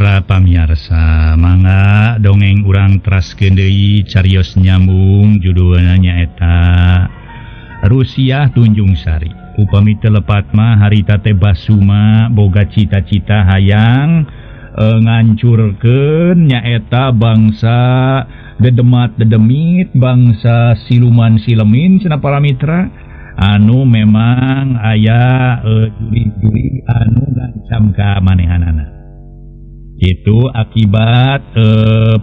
Para pamiarsa, mangga dongeng urang teraskeun deui carios nyambung judulna nyaeta Rusiah Tunjung Sari. Upami teu lepat mah harita teh Basuma boga cita-cita hayang ngancurkeun nyaeta bangsa dedemat dedemit, bangsa siluman silemin cenah para mitra anu memang aya juri-juri anu ngancam ka manehanana. Itu akibat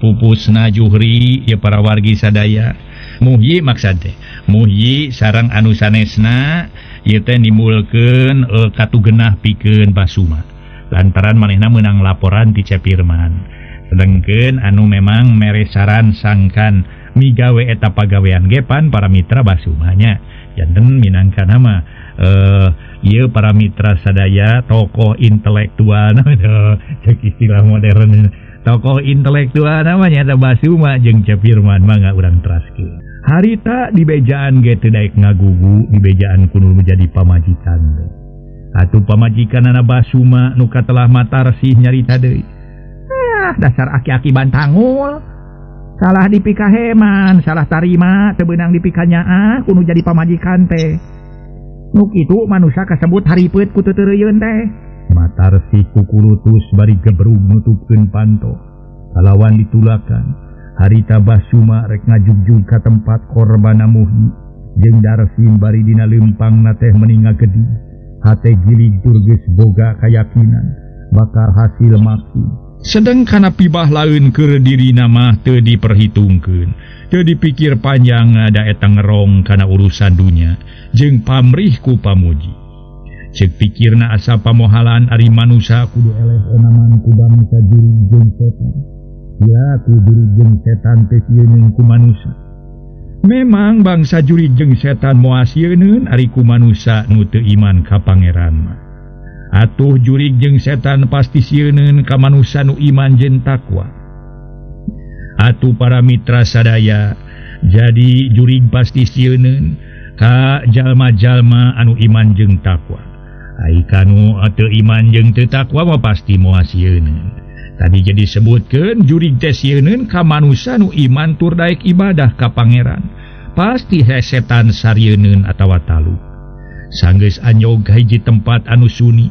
pupusna Juhri ya para wargi sadaya Muhyi maksad teh Muhyi sareng anu sanesna ieu teh nimbulkeun katugenah pikeun Basuma lantaran manehna meunang laporan ti Cepirman sedengkeun anu memang mere saran sangkan migawe eta pagawean ge pan para mitra Basuma nya janten minangka nama ieu para mitra sadaya tokoh intelektual cek istilah modern tokoh intelektual namanya eta Basuma jeung Cepirman mangga urang teraskeun. Harita dibejaan ge teu daek ngagugu dibejaan kudu menjadi pamajikan. Atuh pamajikanana Basuma nu katelah Matarsih nyarita deui. Ah dasar aki-aki bantangul. Salah dipikaheman, salah tarima teu beunang dipikanyaah kudu jadi pamajikan teh. Nu kitu manusia kasebut haripeut ku teu-teureun teh. Matarsih kukulutus bari gebrug nutupkeun panto. Kalawan ditulakan. Harita Basuma rek ngajugjug ka tempat korbana Muhyi jeung Darsim bari dina leumpangna teh meni ngagedi. Hate gilig tur geus boga kayakinan bakal hasil maksi. Sedeng kana pibah laeun keur dirina mah teu diperhitungkeun. Teu dipikir panjang da eta ngerong kana urusan dunya jeung pamrih ku pamuji. Ceuk pikirna asa pamohalan ari manusa kudu eleh onaman ku bangsa jurig jeung setan. Ya ku jurig jeung setan teh sieun ku manusa. Memang bangsa jurig jeung setan moal sieuneun ari ku manusa nu teu iman ka pangeran mah. Atuh jurig jeung setan pasti sieuneun ka manusa nu iman jeung takwa. Atuh para mitra sadaya, jadi jurig pasti sieuneun ka jalma-jalma anu iman jeung takwa. Ai kanu teu iman jeung teu takwa mah pasti moal sieuneun. Tadi jadi sebutkeun jurig teh sieuneun ka manusa nu iman tur daek ibadah ka pangeran. Pasti setan sarieun atawa talu. Sanggeus anjog hiji tempat anu suni,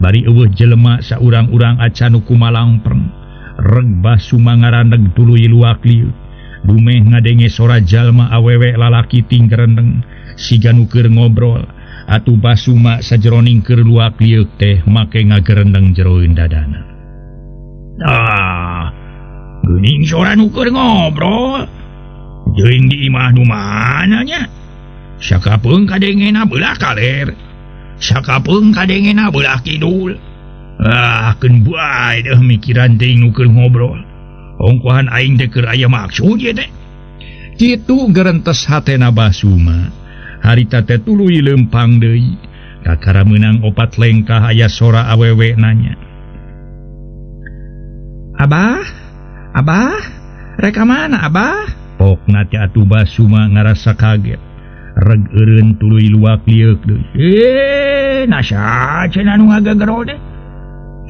bari eueuh jelema saurang-urang acan nu kumalangpreng. Reg Basuma ngarandeg tuluy luak lieu. Dumeh ngadenge sora jalma awewe lalaki tinggerendeng siga nu keur ngobrol. Atuh Basuma sajeroning keur luak lieuk teh make ngagerendeng jeroeun dadana. Ah, geuning sora nu keur ngobrol. Jeung di imah nu mana nya? Sakapeung kadengena belah kaler. Sakapeung kadengena belah kidul. Ah, keun bae deuh mikiran teuing nu keur ngobrol. Ongkohan aing teh keur aya maksud ye teh. Kitu gerentes hatena Basuma. Harita teh tuluy leumpang deui. Kakara meunang opat lengkah aya sora awewe nanya. Abah, abah, rek ka mana abah? Pokna teh atuh Basuma ngarasa kaget. Reg eureun tuluy luak lieuk deui. Eh, nasa cenah nu ngagagero teh?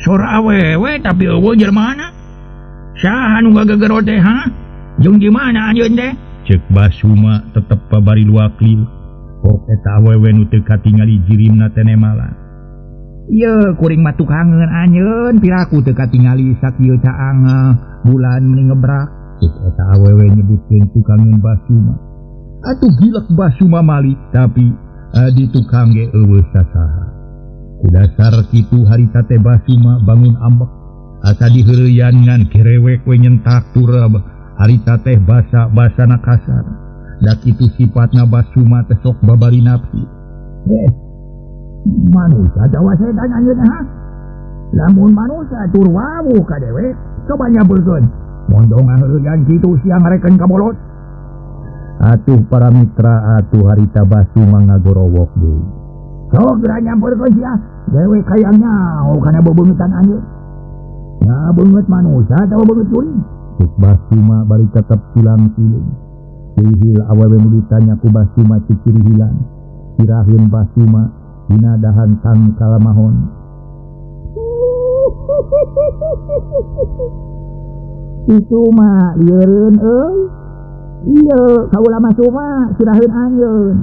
Sora awewe tapi eueuh jelmana. Saha nu ngagagero teh ha? Jeung di mana anjeun teh? Ceuk Basuma tetep babari luak liuk. Kok eta awewe nu teu katingali jirimna teh nemalan. Ieu kuring mah tukangeun anjeun piraku teu katingali sakieu caang bulan meni ngebrak. Ceuk eta awewe nyebutkeun tukangeun Basuma. Atuh gilek Basuma malik tapi di tukang ge eueuh sasaha. Ku dasar kitu harita teh Basuma bangun ambek asa diheureyan ngan kerewek we nyentak turab harita teh basa-basana kasar. Da kitu sifatna Basuma teh sok babari nafsu. Manusia jawa setan anjeun ha. Lamun manusia tur wawuh ka dewek coba nyabeurkeun. Mondong ngaheureyan kitu siang reken ka bolot. Atuh para mitra atuh harita Basuma ngagorowok deui. Sok geura nyamperkeun sia, dewek hayang nyaho kana bebeungetan anjeun. Nah beungeut manusia atawa beungeut jurig. Cek Basuma bari tetep silang-siling. Sihil awewe nu ditanya ku Basuma cicirihilan. Siraheun Basuma dina dahan tangkal mahon. Itu mah lieureun euy. Ieu kaula mah cuma siraheun anjeun.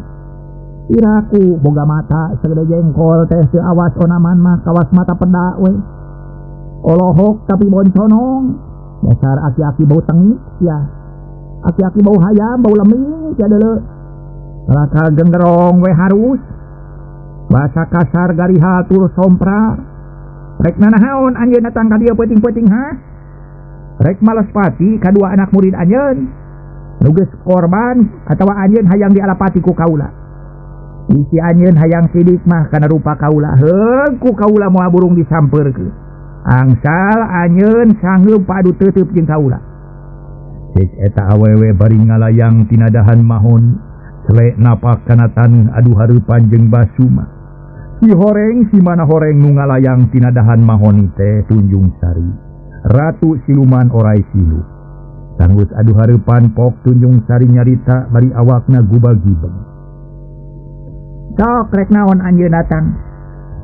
Iraku boga mata sagede jengkol teh teu awas onaman mah kawas mata peda we. Olohok tapi bonconong. Dasar aki-aki bau tengik ya. Aki-aki bau hayam, bau leming ya deuleu. Laka genggerong we harus. Bahasa kasar gariha tur sompra. Rek nanaon anjeun datang ka dieu peuting-peuting ha? Rek males pati kadua anak murid anjeun. Nu geus korban atawa anjeun hayang dialapati ku kaula. Isi anjeun hayang sidik mah kana rupa kaula. Heung ku kaula moal burung disampeurkeun. Angsal anjeun sangeup padu teuteup jeung kaula. Cek eta awewe bari ngalayang tina dahan mahon, selek napak kana taneuh adu hareupan jeung Basuma. Si horeng si mana horeng nu ngalayang tina dahan mahoni teh Tunjung Sari, ratu siluman orai silu. Sanggeus adu hareupan pok Tunjung Sari nyarita bari awakna gubag-gibeg. Sok rek naon anjeun datang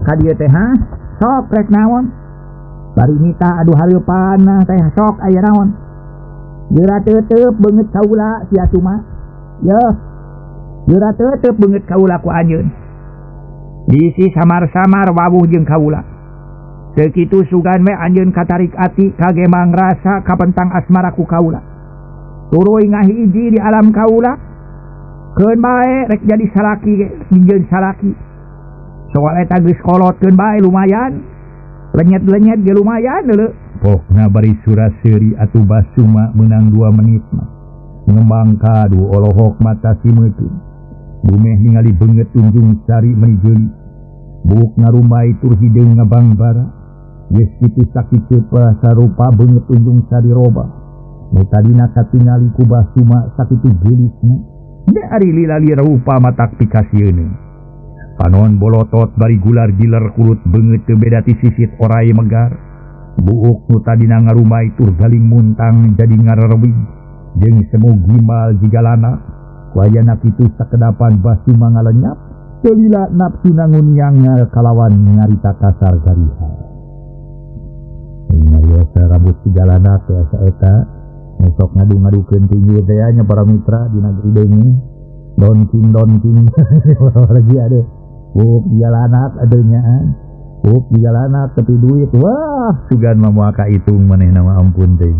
ka dieu teh ha? Sok rek naon? Bari nita adu hareupan teh sok aya naon? Geura teuteup beungeut kaula sia Suma. Yeuh. Geura teuteup beungeut kaula ku anjeun. Bisi samar-samar wawuh jeung kaula. Teu kitu sugan we anjeun katarik ati kagemang rasa kapentang asmara ku kaula. Tuluy ngahiji di alam kaula. Keun bae rek jadi salaki ge jeung salaki. Soal eta geus kolot keun bae lumayan. Lenyet-lenyet ge lumayan deuleu. Pokna bari sura-seuri atuh Basuma meunang 2 menit mah. Ngembang kadu olohok mata si meuteun. Bumeh ningali beungeut Tunjung Sari meuni jeuli. Buuk ngarumbay tur hideung ngabangbara. Geus kitu sakitu sarupa beungeut Tunjung Sari robah. Nu tadina katingali ku Basuma sakitu geulisna. Da ari lila-lila rupa matak pikasieun. Panon bolotot bari gular-giler kulut beungeut teu beda ti sisit orai megar. Buuk nu tadina ngarumbay tur galing muntang jadi ngarerewing. Jeung semu gimbal jiga lana. Wayana kitu sakedapan Basuma ngalenyap. Teu lila nafsu nanguniang kalawan nyarita kasar gariha. Nyarios rambut sigalana teh saeta nu sok ngadu-ngadukeun tinju teh nya para mitra di negeri deungeun. Donking donking lagi ada. Buuk jalanak adanya. Buuk jalanak tapi duit. Wah, sugan mah moal kahitung manehna mah ampun teh.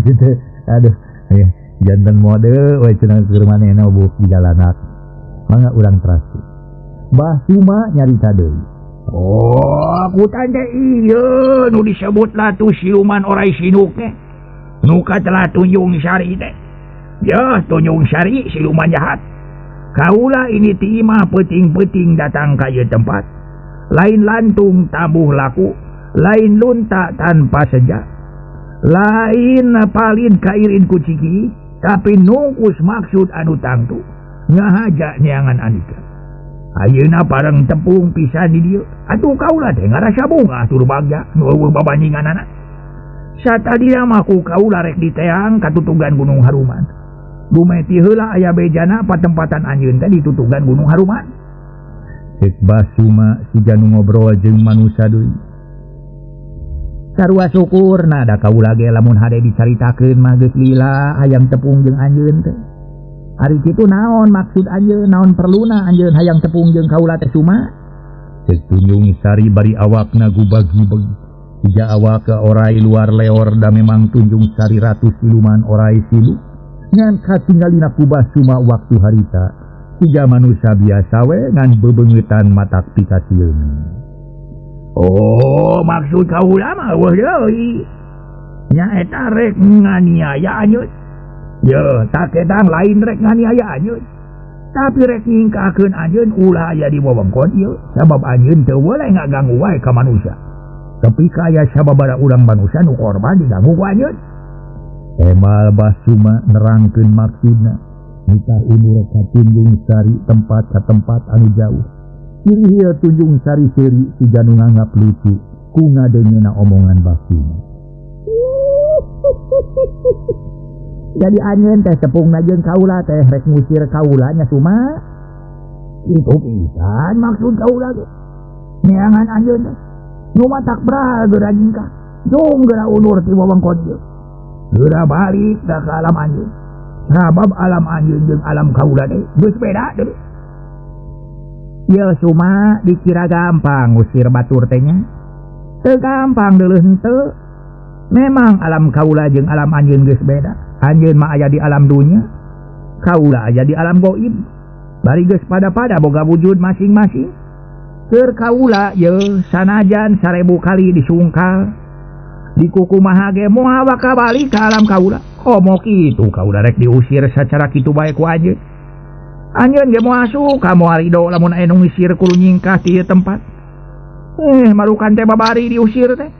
Gitu. Aduh, ya jantan mode we cenah keur manehna buuk jalanak. Mangga urang teraskeun. Basuma nyarita deui. Oh, aku tanda ieu nu disebut latu siluman orai sinuk teh. Nu katelah Tunjung Sari teh. Yeuh, Tunjung Sari siluman jahat. Kaula ini ti imah peuting-peuting datang ka ieu tempat. Lain lantung tabuh laku, lain lunta tanpa sejak. Lain palin kairin ku ciki, tapi nungkus maksud anu tangtu. Ngahaja neangan andika. Ayeuna pareng tepung pisan di dieu. Atuh kaula teh ngarasa bungah tur bagja nu eueuh babandinganana. Satadina mah ku kaula rek diteang katutugan Gunung Haruman. Dumeh ti heula aya bejana patempatan anjeun teh ditutugan Gunung Haruman. Cek Basuma siga nu ngobrol jeung manusa deui. Sarua syukurna da kaula ge lamun hade dicaritakeun mah geus lila hayang tepung jeung anjeun teh. Ari kitu naon maksud anjeun, naon perluna anjeun hayang tepung jeung kaula teh Suma? Cek Tunjung Sari bari awakna gubag-gibeg. Siga awak ke orai luar leor da memang Tunjung Sari ratu siluman orai silu. Ngan katinggalina ku Basuma waktu harita. Siga manusia biasa we ngan bebeungeutan matak pikasieun. Oh, maksud kaula mah eueuh deui. Nya eta rek nganiaya anjeun. Yeuh, tak ketang lain rek nganiaya anjeun. Tapi rek nyingkahkeun anjeun ulah aya di wewengkon ieu, sabab anjeun teu weleh ngaganggu wae ka manusia. Tapi kaya sababaraha urang manusia nu korban diganggu ku anjeun. Emal Basuma nerangkeun maksudna. Nitah umur ka Tunjung Sari tempat ka tempat anu jauh. Ciri ieu Tunjung Sari seuri siga nu nganggap lucu ku ngadengeuna omongan Basuma. Jadi anjeun teh tepungna jeung kaula teh rek ngusir kaula nya Suma. Itu pisan maksud kaula ge. Neangan anjeun teh. Nu matak bra geura nyingkah. Jung geura undur ti wewengkon ieu. Geura balik ka alam anjeun. Sabab alam anjeun jeung alam kaula teh geus beda deui. Ieu Suma dikira gampang ngusir batur teh nya. Teu gampang deuleuh henteu. Memang alam kaula jeung alam anjeun geus beda. Anjeun mah aya di alam dunya, kaula aya di alam goib. Bari geus pada-pada boga wujud masing-masing. Keur kaula yeuh sanajan 1000 kali disungkal dikukumaha ge moal bakal balik ka alam kaula. Komo kitu kaula rek diusir sacara kitu bae ku anjeun. Anjeun ge moal suka moal ridho lamun aya nu ngisir kudu nyingkah ti ieu tempat. Marukan teh babari diusir teh.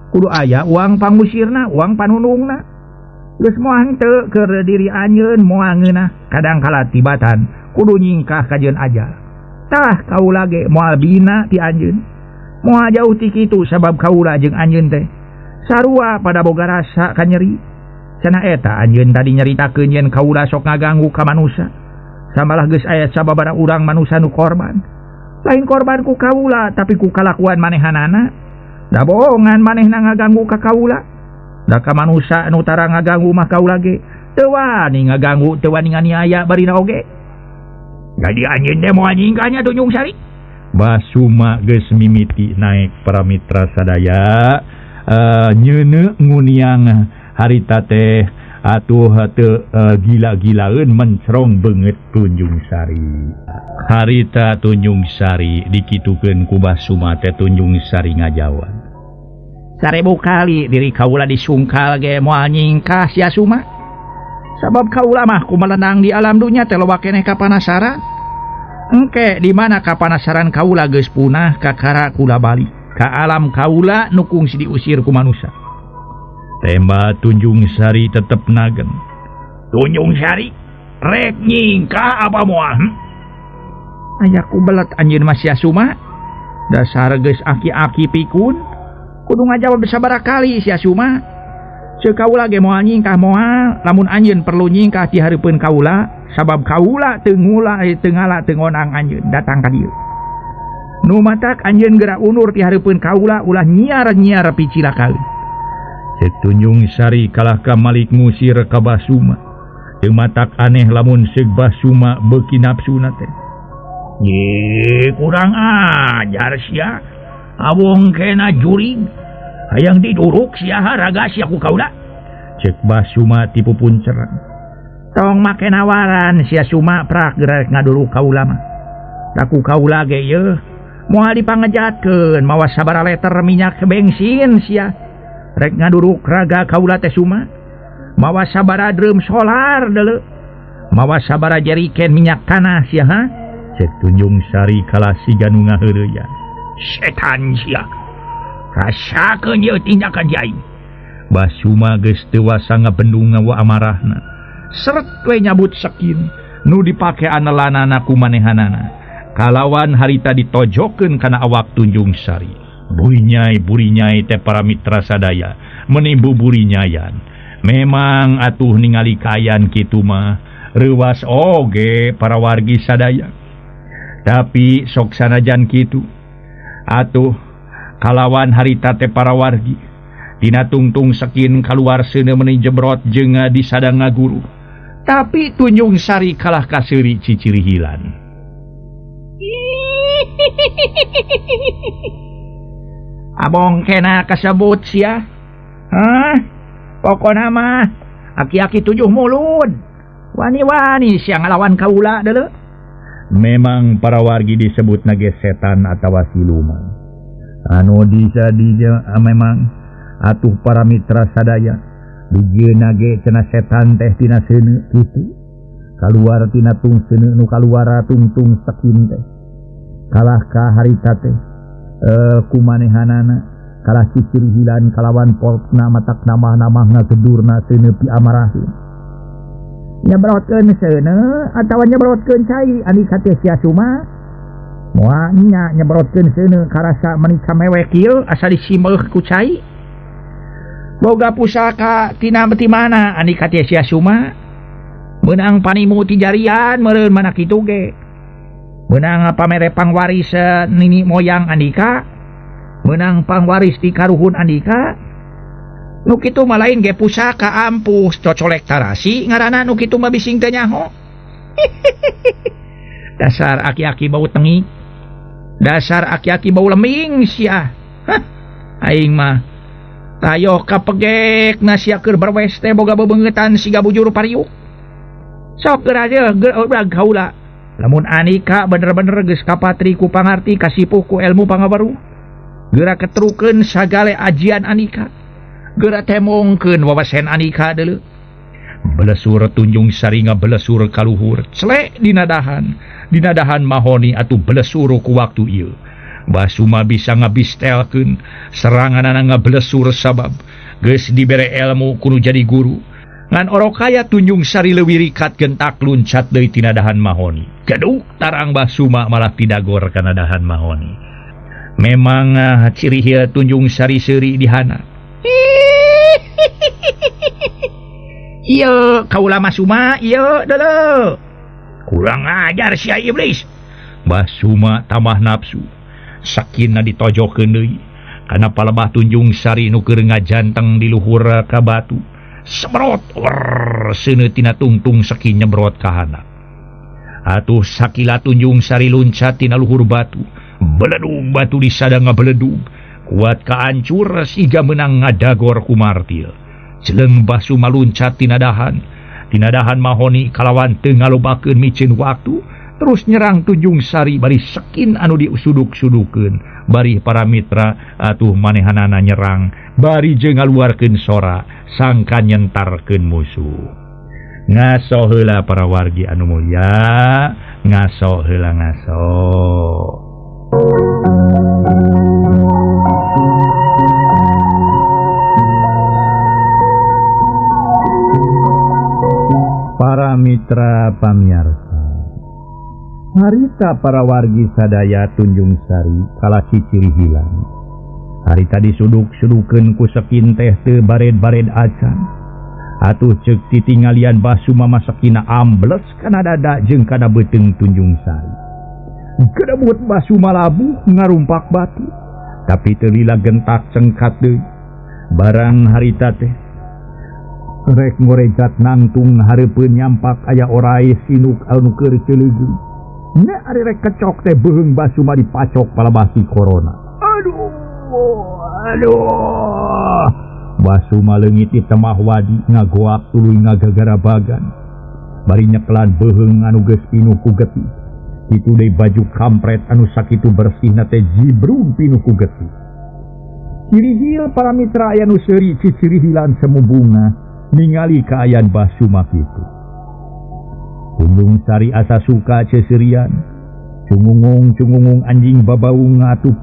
Kudu aya uang pangusirna, uang panunungna. Geus moal henteu keur diri anjeun moal ngeunah. Kadang kala tibatan kudu nyingkah kajeun ajal. Tah kaula ge moal bina ti anjeun. Moal jauh ti kitu sabab kaula jeung anjeun teh sarua pada boga rasa kanyeri. Cenah eta anjeun tadi nyaritakeun yen kaula sok ngaganggu ka manusa. Samalah geus aya sababaraha urang manusa nu korban. Lain korban ku kaula tapi ku kalakuan manehanana. Da bohongan manehna ngaganggu ka kaula. Da ka manusa nu tara ngaganggu mah kaula ge teu wani ngaganggu, teu wani nganiaya barina oge. Jadi anjeun teh moal nyingkahnya Tunjung Sari. Basuma geus mimiti naek para mitra sadaya nyeuneu nguniang harita teh atuh teu gila-gilaeun mencrong beungeut Tunjung Sari. Harita Tunjung Sari dikitukeun ku Basuma teh Tunjung Sari ngajawab. 1000 kali diri kaula disungkal ge moal nyingkah sia Suma. Sabab kaula mah kumelenang di alam dunya teh loba keneh kapanasaran. Engke di mana kapanasaran kaula geus punah kakara kula balik ka alam kaula nu kungsi diusir ku manusa. Tema Tunjung Sari tetep nagen. Tunjung Sari rek nyingkah apa moal? Aya ku belet anjeun mah sia Suma. Dasar geus aki-aki pikun. Kudu ngajawab sabaraha kali sia Suma. Ceuk kaula ge moal nyingkah moal, lamun anjeun perlu nyingkah ti hareupeun kaula, sabab kaula teu ngula teu ngala teu ngonang anjeun datang ka dieu. Nu matak anjeun geura undur ti hareupeun kaula ulah nyiar-nyiar picilakaeun. Ceuk Tunjung Sari kalah ka malik ngusir ka Basuma. Teu matak aneh lamun seug Basuma beuki nafsuna teh. Ye kurang ajar sia. Awong kena jurig. Hayang diduruk sia raga sia ku kaula. Ceuk Basuma ti pupunceran. Tong make nawaran sia Suma prak geura ngaduruk kaula mah. Da ku kaula ge yeuh moal dipangejatkeun mawa sabaraha liter minyak bensin sia. Rek ngaduruk raga kaula teh Suma. Mawa sabaraha drum solar deuleu. Mawa sabaraha jeriken minyak tanah sia ha. Ceuk Tunjung Sari kalah siga nu ngaheureuyaan. Setan sia. Rasakeun ieu tindakan aing. Basuma geus teu wasa ngabendung ngawa amarahna. Seret we nyabut sekin nu dipake anelanana ku manehanana. Kalawan harita ditojokeun kana awak Tunjung Sari. Burinyai teh para mitra sadaya meni buburinyayan. Memang atuh ningali kayan kitu mah reuwas oge para wargi sadaya. Tapi sok sanajan kitu atuh kalawan harita teh para wargi dina tungtung sekin kaluar seuneu meni jebrot jeung disadang ngaguru. Tapi Tunjung Sari kalah kaseuri cicirihilan. Abong kena kasebut sia. Hah? Pokona mah aki-aki 7 mulud. Wani-wani sia ngalawan kaula deuleu. Memang para wargi disebut nage setan atawa siluman. Anu bisa di memang atuh para mitra sadaya dijieuna ge cenah setan teh tina seuneu kitu. Kaluar tina tung seuneu nu kaluar tungtung sekin teh. Kalah ka harita teh kumanehanana kalah cicirihilan kalawan polna matak namah-namah ngagedurna seuneu piamarahin. Nyebrotkeun seuneu atawa nyebrotkeun cai andika teh sia Suma. Moal nya nyebrotkeun seuneu karasa meni kamewek ieu asa disimeuh ku cai. Boga pusaka tina ti mana andika teh sia Suma. Meunang panimu ti jarian meureun mana kitu ge. Meunang pamere pangwaris nini moyang andika. Menang pangwaris ti karuhun Andika. Nu kitu mah lain ge pusaka ampuh cocolek tarasi ngaranna nu kitu mah bising teu nyaho. Dasar aki-aki bau tengi. Dasar aki-aki bau leming sia. Hah, aing mah tayoh kapegek na sia keur berwes teh boga bebeungetan siga bujur pariuk. Sok geura aja geura kaula. Lamun Anika bener-bener geus kapatri ku pangarti kasipuh ku ilmu pangabaru. Geura ketrukeun sagale ajian Anika. Geura temongkeun wawasen Anika deuleu. Belesur Tunjung Sari ngabelesur kaluhur celek dina dahan. Dina dahan mahoni atuh belesur ku waktu ieu. Basuma bisa ngabistelkeun seranganana ngabelesur sabab geus dibere ilmu kudu jadi guru. Ngan orokaya Tunjung Sari leuwih rikat gentak luncat deui tina dahan mahoni. Geduk tarang Basuma malah pidagor kana dahan mahoni. Memang ciri ieu Tunjung Sari seuri dihana. Ieu kaula Basuma ieu deuleu. Kurang ajar sia iblis. Basuma tambah nafsu. Sakinna ditojokeun deui. Kana palebah Tunjung Sari nu keur ngajanteng di luhur ka batu. Semrot wer seuneu tina tungtung sakin nyebrot ka handap. Atuh sakila Tunjung Sari luncat tina luhur batu. Beledug batu disada ngabeledug. Kuat kaancur siga meunang ngadagor ku martil. Jeleng Basuma luncat tina dahan. Tina dahan mahoni kalawan teu ngalobakeun miceun waktu. Terus nyerang Tunjung Sari bari sekin anu diusuduk-sudukeun. Bari para mitra atuh manehanana nyerang. Bari jeung ngaluarkeun sora sangka nyentarkeun musuh. Ngaso heula para wargi anu mulya, ngaso heula ngaso. Para mitra pamiarsa, harita para wargi sadaya Tunjung Sari kala ciciri hilang. Harita disuduk-sudukeun ku sekin teh teu bared-bared acan. Atuh ceuk titingalian Basuma masakina ambles kana dada jeung kana beuteung Tunjung Sari. Gedebut Basuma labuh ngarumpak batu, tapi teu lila gentak cengkat deui. Barang harita teh rek ngoregat nangtung hareupeun nyampak aya orai sinuk anu keur ceuleugeuh. Nya ari rek kecok teh beuheung Basuma dipacok palebah si corona. Aduh, aduh. Basuma leungit di temah wadi ngagoak tuluy ngagagarabagan. Bari nyekelan beuheung anu geus pinuh ku getih. Kitu deui baju kampret anu sakitu bersihna teh jibrung pinuh ku getih. Cirihil para mitra aya nu seuri cicirihilan semu bunga ningali kaayaan Basuma kitu. Tunjung Sari asa suka ceserian. Cungungung-cungungung anjing babaung ngatup.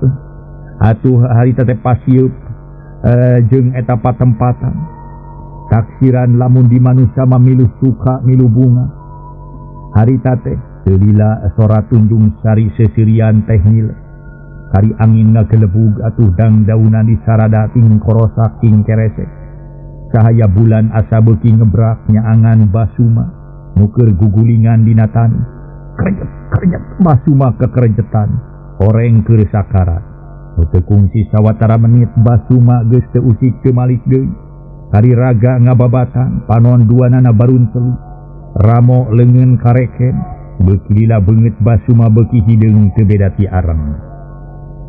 Atuh harita teh pasieup jeung eta patempatan. Taksiran lamun di manusia mah milu suka milu bunga. Harita teh teu lila sora Tunjung Sari seserian teh ngile. Kari angin ngagelebug atuh dang daunan di sarada ting korosak ting keresek. Cahaya bulan asa beuki ngebrak nyaangan Basuma nu keur gugulingan dina taneuh. Krejet-krejet Basuma kekerejetan, oreng keur sakarat. Nu teu kungsi sawatara menit Basuma geus teu usik teu malik deui. Kari raga ngababatan, panon duanana barunteli. Ramo leungeun kareken, beuki lila beungeut Basuma beuki hideung teu beda ti areng.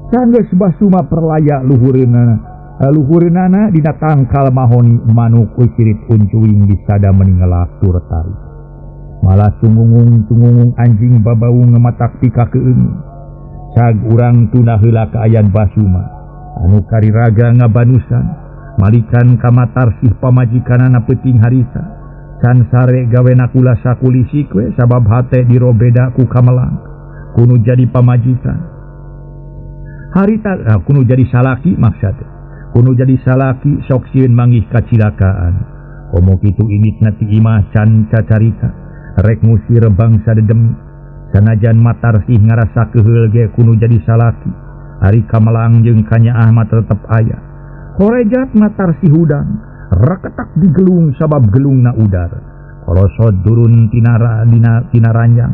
Sanggeus Basuma perlaya luhureunana luhureunana dina tangkal mahoni manuk ucirit uncuing disada meningelak tur tarik. Malah cungungung-cungungung anjing babaung ngematak pika keungeun. Cag urang tuna heula kaayaan Basuma anu kariraga ngabanusan malikan kamatarsih pamajikanana peuting harita. Can sare gawena kula sakulisik we sabab hate dirobeda ku kamelang kunu jadi pamajikan. Harita kunu jadi salaki maksud. Kuno jadi salaki sok sieun manggih kacilakaan. Komo kitu initna ti imah can cacarita. Rek ngusir bangsa dedem. Sanajan matarsih ngarasa keheul ge kuno jadi salaki. Ari kamelang jeung kanyaah mah tetep aya. Korejat matarsih hudang, reketak digelung sabab gelungna udar. Korosot turun tina ranjang.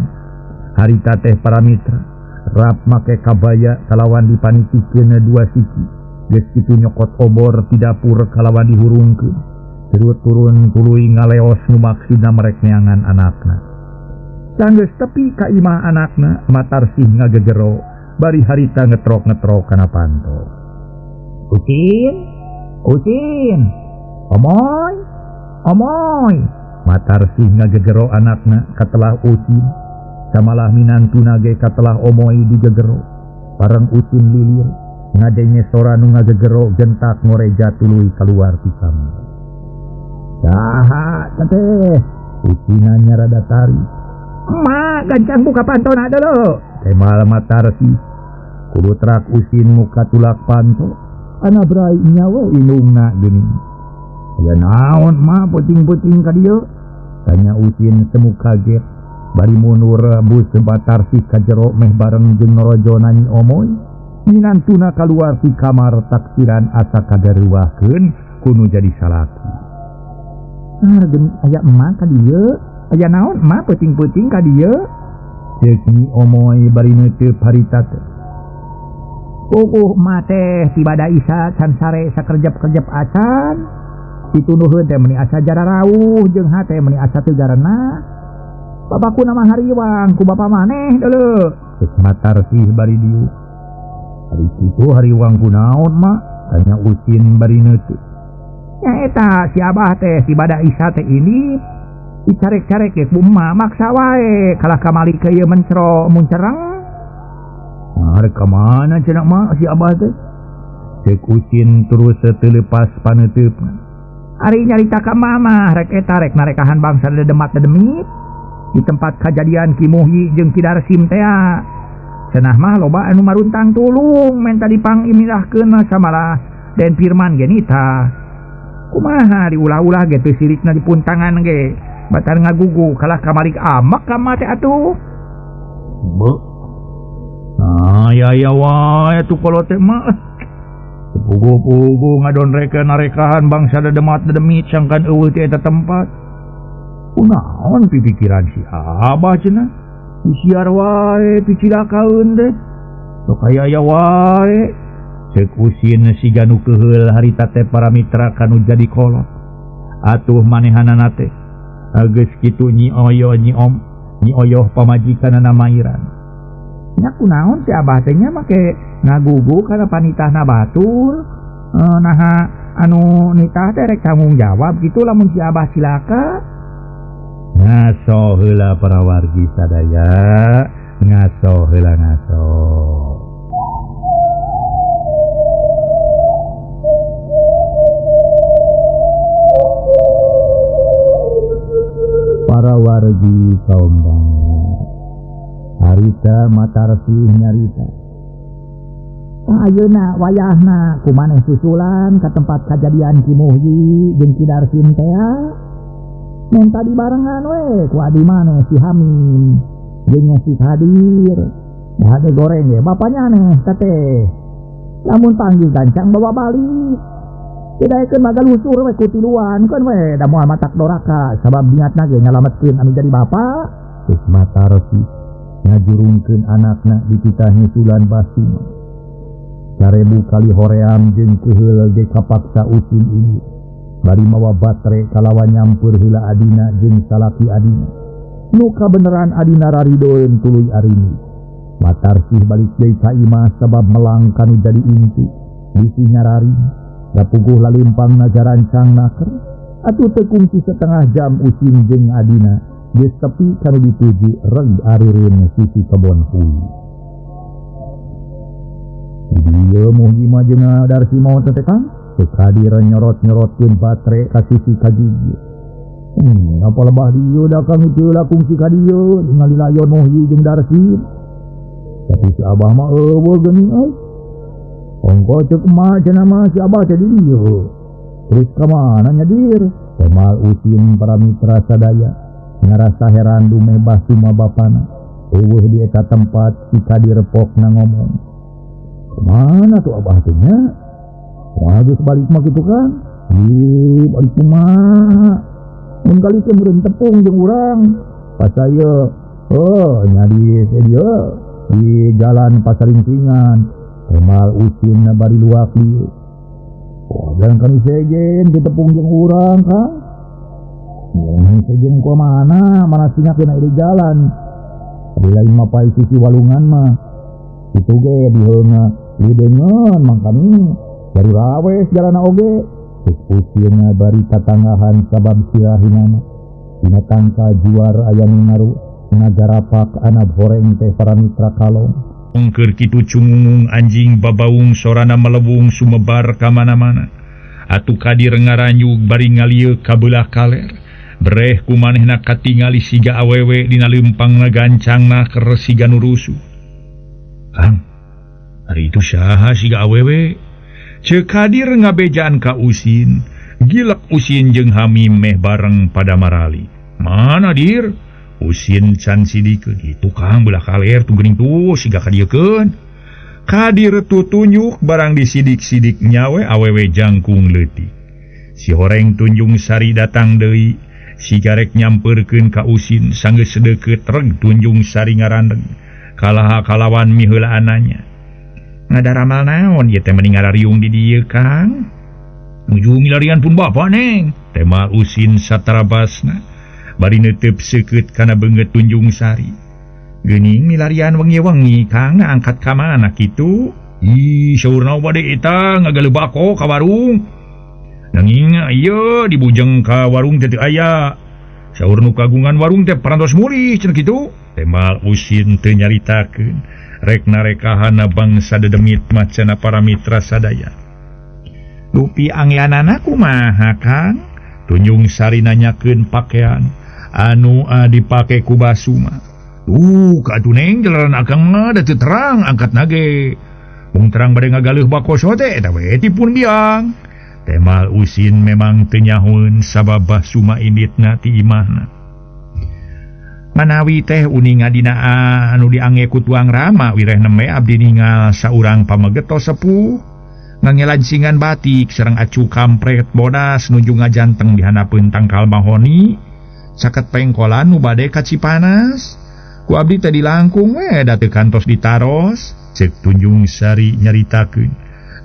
Harita teh para mitra. Rap make kabaya kalawan dipanitikeun dua siki. Geus kitu nyokot obor ti dapur kalawan dihurungkeun. Terus turun tuluy ngaleos nu maksudna merek neangan anakna. Sanggeus tepi ka imah anakna, Matarsih ngagegero bari harita ngetrok-ngetrok kana panto. Ucin, Ucin, omoy, omoy. Matarsih ngagegero anakna katelah Ucin. Samalah minantuna ge katelah omoy digegero. Bareng Ucin lilir, ngadenge sora nu ngagegero gentak ngoreja tuluy kaluar ti kamar. Saha teh? Ucina nyarada tari. Emak gancang buka pantona dulu. Temal Matarsih. Kulutrak Ucin muka tulak panto. Ana brai nyawa indungna geuning. Aya naon mah puting-puting ka dieu? Tanya Ucin semu kaget. Bari mundur bus Matarsih ka jero meh bareng jeung norojona Nyi Omoy. Minantuna kaluar ti kamar taksiran asa kagareuwahkeun kunu jadi salaki. Ah geuning aya emak ka dieu? Aya naon emak puting-puting ka dieu? Ceuk Nyi Omoy bari neuteub harita teh. Puguh emak teh tibada isa can sare sakerjep-kerjep acan. Ditunuheun teh meuni asa jararauh jeung hate meuni asa teu garena. Bapakku nama hariwang ku bapa maneh deuleu. Ceuk Matarsih bari dieu. Ari kitu hariwang ku naon mak? Tanya Ucin bari neuteub. Nya eta si abah teh tibada isa teh ini dicarek-carek ge ku emak maksa wae kalah kamari ka ieu mencro muncereng. Nah, rek ka mana cenah mak si abah teh? Ceuk Ucin terus teu leupas paneuteupna. Ari nyarita ka mama rek eta rek narekahan bangsa dedemat dedemit di tempat kajadian Ki Muhyi jeung Ki Darsim tea. Cenah mah loba anu maruntang tulung menta dipangimilahkeun samalah Den Firman ge nita. Kumaha diulah-ulah ge teu sirikna dipuntangan ge. Batar ngagugu kalah kamari amak ka mah teh atuh. Beuh. Nah, ya ya wae atuh kolot teh mah. Puguh-puguh ngadonrekeun narekahan bangsa dedemat dedemit sangkan eueuh ti eta tempat. Kunaon pipikiran si abah cenah? Disiar wae picilakaeun teh. Sok aya aya wae. Ceuk Usin siga nu keuheul harita teh para mitra kanu jadi kolot. Atuh manehanana teh. Geus kitu Nyi Oyo Nyi Om, Nyi Oyoh pamajikanana Mairan. Nya kunaon si abah teh nya make ngagugu kana panitahna batur. Naha anu nitah teh rek tanggung jawab kitu lamun si abah cilaka. Ngaso heula para wargi sadaya, ngaso heula ngaso. Para wargi kaum bangsa, harita Matarsih nyarita. Ayeuna wayahna kumaneh susulan ka tempat kajadian Ki Muhyi jeung Ki Darsim tea. Menta dibarengan we ku adi maneh si Hamim jeung si Kadir. Hade goreng ge bapanya aneh teh. Lamun panggil gancang bawa balik. Didaekeun mah galusur we ku tiluan keun we da moal matak doraka sabab niatna ge nyalametkeun anu jadi bapa. Ceuk Matarsih ngajurungkeun anakna dititah nyusulan Basima. Sarebu kali hoream jeung keuheul ge kapaksa Ucin ini. Bari mawa batre kalawan nyampeur heula adina jeung salaki adina. Nu kabeneran adina raridoeun tuluy arini. Matarsih balik deui ka imah sabab melang kanu jadi inti. Bisi nyarari. Da puguh lalempangna jarancang naker. Atuh teu kungsi setengah jam Ucin jeung adina geus tepi kanu dituju reg arureun sisi kebon hui. Dieu Muhyi mah jeung Darsi maot teh Kang. Teu kadir nyorot-nyorotkeun batre ka sisi ka gigi. Apa lebah dieu da kang teu kungsi ka dieu ningali layon Muhyi jeung Darsi. Tapi si abah mah eueuh geuning euy. Ongko ceuk emak cenah mah si abah teh di dieu. Terus ka mana nya dir? Temal Ucin para mitra sadaya ngarasa heran dumeh Basuma bapana. Eueuh di eta tempat si Kadir pokna ngomong. Kemana tuh abah teh nya? Wah, geus balik mah kitu kan? Ih, balik kumaha? Mun kali teh meureun tepung jeung urang. Pas aya, oh nyari teh dieu. Di jalan Pasaringtingan temal Usin bari luak lieu. Oh, jalan kanu sejen ditepung jeung urang Kang. Mun sejen ku mana mana singak dina ieu jalan. Di lain mah pae sisi walungan mah. Itu ge diheunga lideungeun mangkani baru rawes jalana oge. Cek Usin bari tatanggahan sabab sirahinana. Dina tangka juar aya nu ngaru ngagarapak anak horeng teh para mitra kalong. Keur kitu cungungung anjing babaung sorana melewung sumebar ka mana-mana. Atuh Kadir ngaranyug bari ngalieuk ka beulah kaler. Breh ku manehna katingali siga awewe dina leumpangna gancangna keur siga nu rusuh. Kang, ari itu saha siga awewe? Ceuk Kadir ngabejaan ka Usin. Gilek Usin jeung Hamim meh bareng pada marali. Mana dir? Usin can sidikeun. Itu Kang belah kaler tuh geuning tuh siga kadieukeun. Kadir tutunjuk barang disidik-sidik nyawe awewe jangkung leutik. Si horeng Tunjung Sari datang deui, sigarek nyampeurkeun ka Usin sanggeus deukeut reg Tunjung Sari ngarandeg. Kalaha kalawan miheulaananya. Ngadaramal naon ieu teh mending ngarariung di dieu Kang? Nuju milarian pun bapa neng. Tema Usin satarabasna. Bari neuteup seukeut kana beungeut Tunjung Sari. Geuning milarian wengi-wengi Kang angkat ka mana kitu? Ih, saurna bade eta ngagaleuh bako ka warung. Nanging ieu dibujeng ka warung teh teu aya. Saur nu kagungan warung teh parantos mulih cenah kitu. Temal Usin teu nyaritakeun. Rek narekahana bangsa dedemit macana para mitra sadaya. Dupi angyanana kumaha Kang? Tunjung Sari nanyakeun pakaian anu dipake ku Basuma. Ka atuh neng jalaran akang mah da teu terang angkat nage. Mung terang bade ngagaleuh bakoso teh eta we tipun biang. Temal Usin memang teu nyahoeun sabab Basuma inditna ti imahna. Manawi teh uninga dina anu diangge ku tuang Rama wireh nembe abdi ningal saurang pamegeto sepuh. Ngangelancingan batik sareng acu kampret bodas nuju ngajanteng di handapeun tangkal mahoni. Caket pengkolan nu bade ka Cipanas. Ku abdi teh dilangkung we da teu kantos ditaros. Ceuk Tunjung Sari nyaritakeun.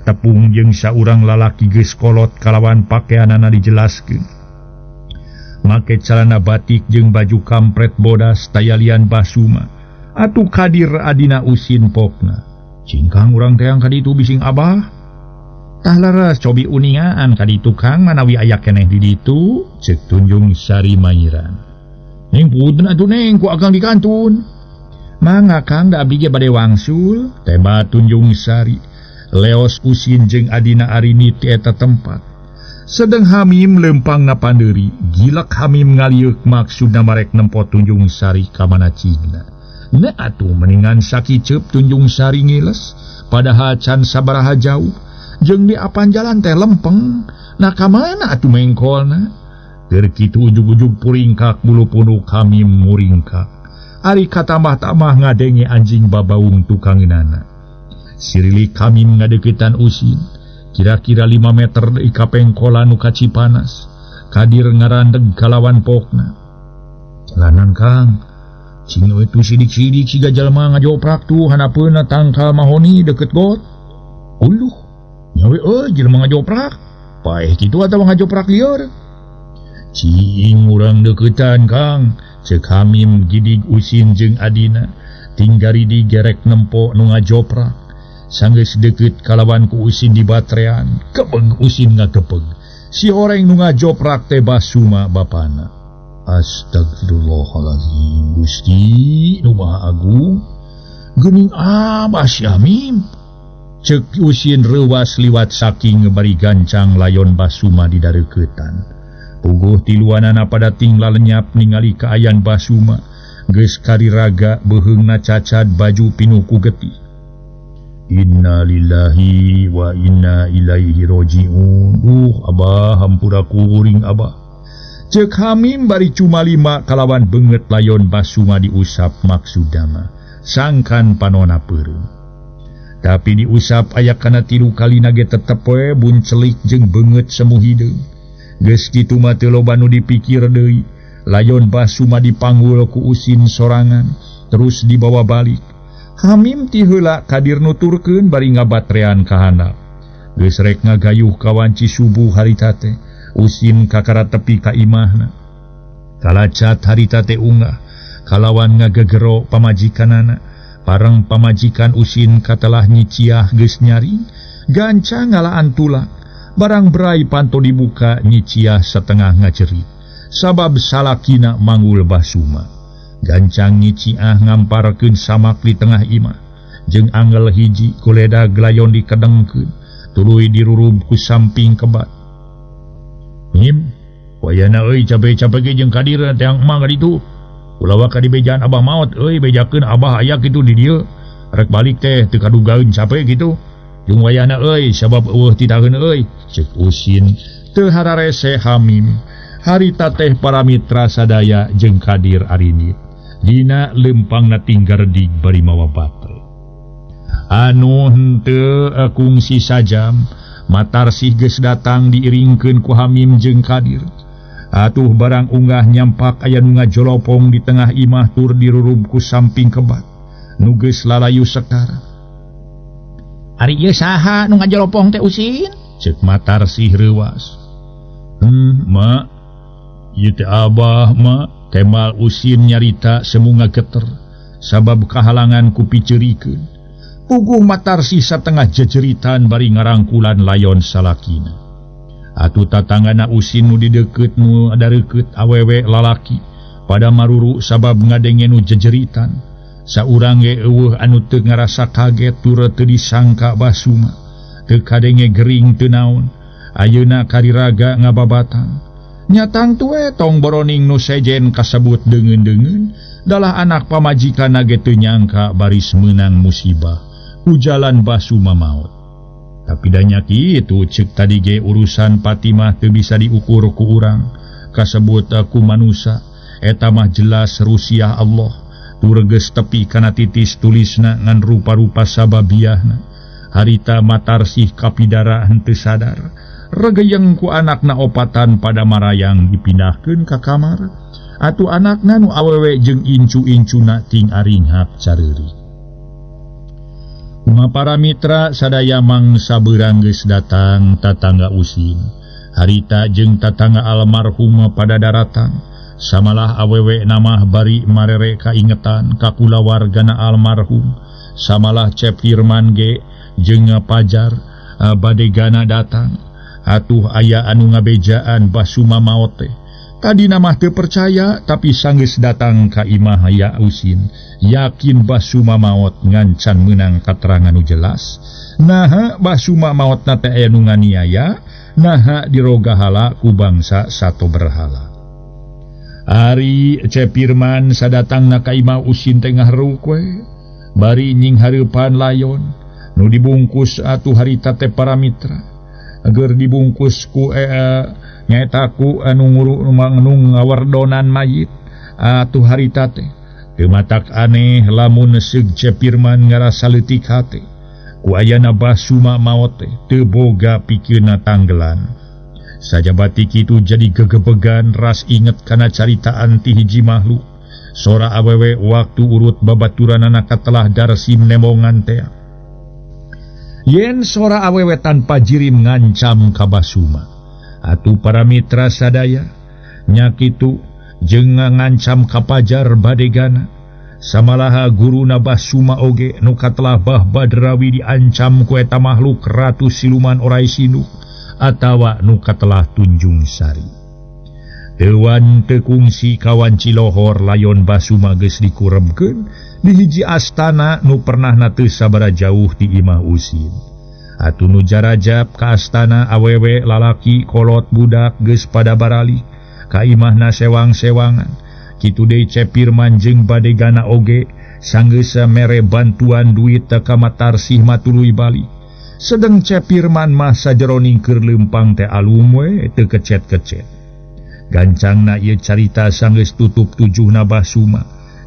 Tepung jeung saurang lalaki geus kolot kalawan pakeanana dijelaskeun. Make calana batik jeung baju kampret bodas tayalian Basuma. Atuh Kadir adina Usin pokna. Cingkang urang teang ka ditu bising abah. Tah leres cobi uningaan ka ditu Kang manawi aya keneh di ditu. Ceuk Tunjung Sari mayiran. Neng punten atuh neng ku akang dikantun. Mangga Kang da abdi ge bade wangsul. Tema Tunjung Sari. Leos Usin jeung adina Arini ti eta tempat. Sedeng Hamim lempangna pandeuri, gilek Hamim ngaliuk maksudna marek nempo Tunjung Sari ka mana cigna. Na atuh mendingan sakiceup Tunjung Sari ngiles, padahal can sabaraha jauh. Jeung di apan jalan teh lempeng, nah ka mana atuh mengkolna? Keur kitu ujug-ujug puringkak bulu punuk Hamim muringkak. Ari katambah-tambah ngadenge anjing babaung tukangeunana. Sirilik Hamim ngadeuketan Usin. Kira-kira 5 meter deui ka pengkolan nu ka Cipanas. Kadir ngarandeg kalawan pokna. Jalanan Kang, cing we tu sidik-sidik siga jalma ngajoprak tuh handapeunna tangkal mahoni deket got. Uluh, nyawe euy jelema ngajoprak. Paeh kitu atawa ngajoprak lieur. Cing urang deuketan Kang, ceuk Hamim gidig Usin jeung adina. Tinggari digerek nempo nu ngajoprak. Sanggeus deukeut kalawan ku Usin di batrean, kebeng Usin ngakepeng. Si horeng nu ngajoprak teh Basuma bapana. Astagfirullahalazim, Gusti nu Maha Agung. Geuning abah si Hamim. Ceuk Usin reuwas liwat saking bari gancang layon Basuma di dareuketan. Puguh tiluanana pada tinggal lenyap ningali kaayan Basuma. Geus kariraga beuheungna cacad baju pinuh ku getih. Innalillahi wa inna ilaihi rajiun. Abah hampura kuring abah. Ceuk Hamim bari cuma lima kalawan beungeut layon Basuma diusap maksudama. Sangkan panona peureum. Tapi diusap aya kana 3 kalina ge tetep we buncelik jeung beungeut semu hideung. Geus kitu mah teu loba nu dipikir deui. Layon Basuma dipanggul ku Usin sorangan terus dibawa balik. Hamim ti heula Kadir nuturkeun bari ngabatrean ka handap. Geus rek ngagayuh ka wanci subuh harita teh, Usin kakara tepi ka imahna. Kalacat harita teh unggah kalawan ngagegero pamajikanana. Pareng pamajikan Usin katelah nyiciah geus nyaring, gancang ngalaan tulak. Barang berai panto dibuka nyiciah setengah ngajerit. Sabab salakina manggul Basuma. Gancang nyiciah ngamparkeun samak di tengah imah. Jeung angel hiji kuledag layon dikedengkeun, tuluy dirurub ku samping kebat. Him, wayana euy cape-cape ge jeung Kadir teang emang ka ditu. Ulah ka dibejaan abah maot euy bejakeun abah aya kitu di dieu. Rek balik teh teu kadugaeun cape kitu. Jeung wayana euy sabab eueuh titaheun euy. Ceuk Usin teu hararese Hamim. Harita teh para mitra sadaya jeung Kadir arinit. Dina lempangna tinggardig bari mawa batre. Anu henteu kungsi sajam Matarsih geus datang diiringkeun ku Hamim jeung Kadir. Atuh barang unggah nyampak aya nu ngajolopong di tengah imah tur dirurub ku samping kebat. Nu geus lalayu sekar. Ari ieu saha nu ngajolopong teh Usin? Ceuk Matarsih reuwas. Mak, ieu teh abah mak. Kemal Usin nyarita semu ngageter sabab kahalangan ku piceurikeun. Puguh Matarsih satengah jejeritan bari ngarangkulan layon salakina. Atuh tatanggana Usin nu dideukeut nu dareukeut awewe lalaki pada maruru sabab ngadenge nu jejeritan. Saurang ge eueuh anu teu ngarasa kaget tur teu disangka Basuma. Teu kadenge gering teu naon. Ayeuna kariraga ngababatan. Nyatang tue tong boroning nu sejen kasebut deungeun-deungeun dalah anak pamajikan ge teu nyangka baris meunang musibah ku jalan Basuma maot. Tapi da nya kitu ceuk tadi ge urusan Fatimah teu bisa diukur ku urang kasebut ku manusa eta mah jelas rusiah Allah tur geus tepi kana titis tulisna ngan rupa-rupa sababiahna. Harita Matarsih kapidara henteu sadar. Regeyeng ku anakna opatan pada marayang dipindahkeun ka kamar. Atuh anakna nu awewe jeung incu-incuna ting aringhak careuri. Kuma para mitra sadaya mangsa beurang geus datang tatangga Usin. Harita jeung tatangga almarhum pada daratang. Samalah awewe namah bari marere kaingetan ka kulawargana almarhum. Samalah Cep Firman ge jeung Pajar badegana datang. Atuh aya anu ngabejaan Basuma maot teh. Tadina mah teu percaya tapi sanggeus datang ka imah ya Usin. Yakin Basuma maot ngancan meunang katerangan nu jelas. Naha Basuma maotna teh aya nu nganiaya, naha dirogahala ku bangsa sato berhala. Ari Cep Firman sadatangna ka imah Usin teh ngahruk we. Bari nying hareupan layon nu dibungkus atuh harita teh para mitra. Agar dibungkus ku nyaeta ku anu nguru ngawardonan mayit atuh harita teh. Teu matak aneh lamun seug Cep Firman ngarasa leutik hate. Ku ayana Basuma maot teh teu boga pikeunna tanggelan. Sajabati kitu jadi gegebegan ras inget kana caritaan ti hiji makhluk. Sora awewe waktu urut babaturanana katelah Darsim nembongan teh. Yen sora awewe tanpa jirim ngancam ka Basuma. Atuh para mitra sadaya nya kitu jeung ngancam ka Pajar badegana. Samalaha guruna Basuma oge nu katelah Bah Badrawi diancam ku eta makhluk ratu siluman orai sinduk atawa nu katelah Tunjung Sari. Teuan teu kungsi kawan Cilohor layon Basuma geus dikurebkeun di hiji astana nu pernahna teu sabaraha jauh ti imah Usin. Atuh nu jarajab ka astana awewe lalaki kolot budak geus pada barali ka imahna sewang-sewangan. Kitu deui Cep Firman jeung badegana oge sanggeus mere bantuan duit ka Matarsih matuluy balik. Sedeng Cep Firman mah sajeroning keur leumpang teh alum we teu kecet-kecet. Gancangna ieu carita sanggeus tutup tujuhna Basuma.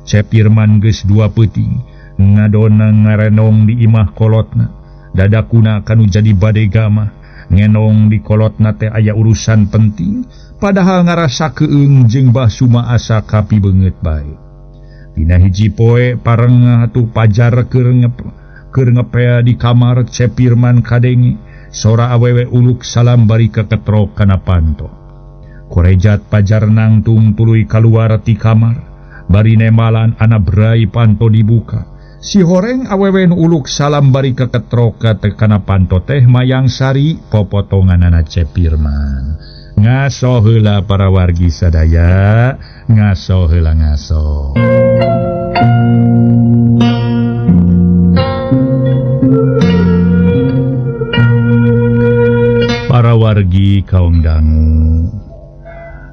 Cep Firman geus dua peuting ngadona ngarenong di imah kolotna. Dadakuna kanu jadi badega mah ngenong di kolotna teh aya urusan penting padahal ngarasa keung jeung Basuma asa kapi beungeut bae. Dina Dina hiji poe pareng atuh Pajar keur ngepel di kamar Cep Firman kadenge sora awewe uluk salam bari keketrok kana panto. Korejat Pajar nangtung tuluy kaluar ti kamar bari nembalan ana brai panto dibuka. Si horeng awewe nu uluk salam bari keketrok kana panto teh Mayang Sari popotonganana Cep Firman. Ngaso heula para wargi sadaya, ngaso heula ngaso. Para wargi kaum dangu,